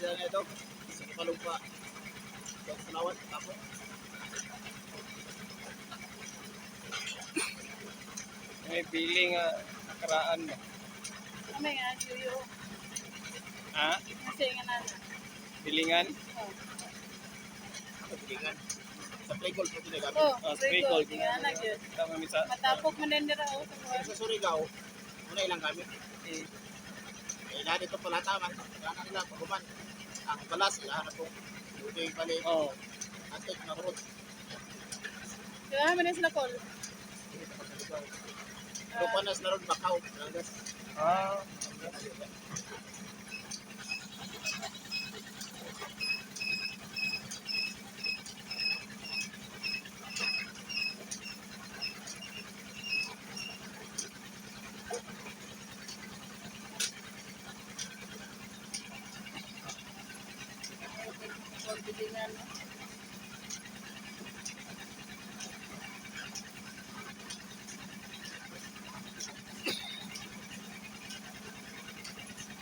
Sila na ito. Sa Kapalugpa. Sa Palawan. Tapos. May pili nga nakaraan ba? Amay nga yuyo. Ha? Kasi nga na. Bilingan? Oh. Sa Sa play golf mo ginagamit. Oh, Oh, spray spray gold. gold. Nga na gyud. Tama mi sa Matapok man din dira oh, sa buwan. Sa Surigao, una ilang gamit. Eh, Eh, lahat ito pala tama. Kaya na nila, pagkuman. Ang balas, ilahan na po. Lugay balik. Oh, Antik, makurot. Kaya man din sila call. Dito pa sa Surigao. Lupanas na ron, Macau. Langas. Ah, Call bilingan, no?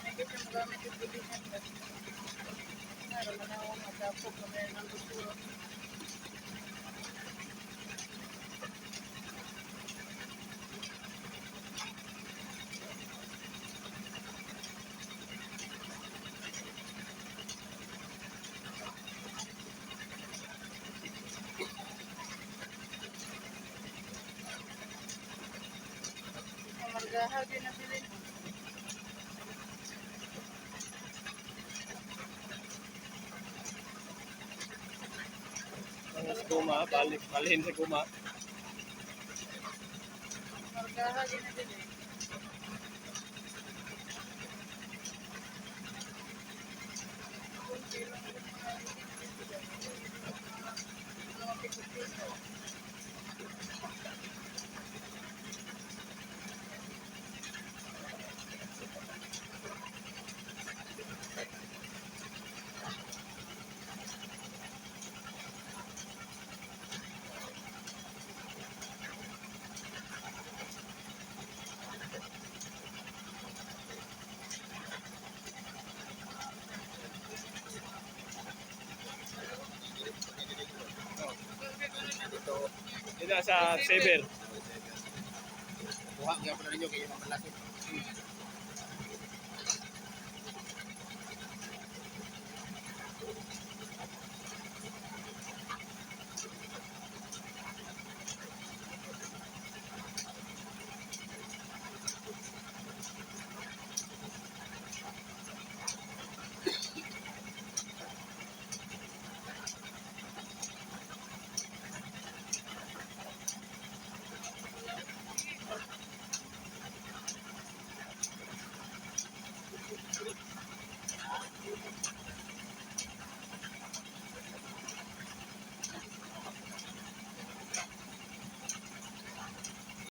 May kita magamit yung bilingan ba? Nga naman ako matapok na meron ng basura. Margahaw din na bilin. Ang sa guma, balik, balhin sa guma. Margahaw din na bilin. Mga pikot-pikot. Dito, Dito sa Saber. Kuha, kaya pala ninyo, kaya mga balas.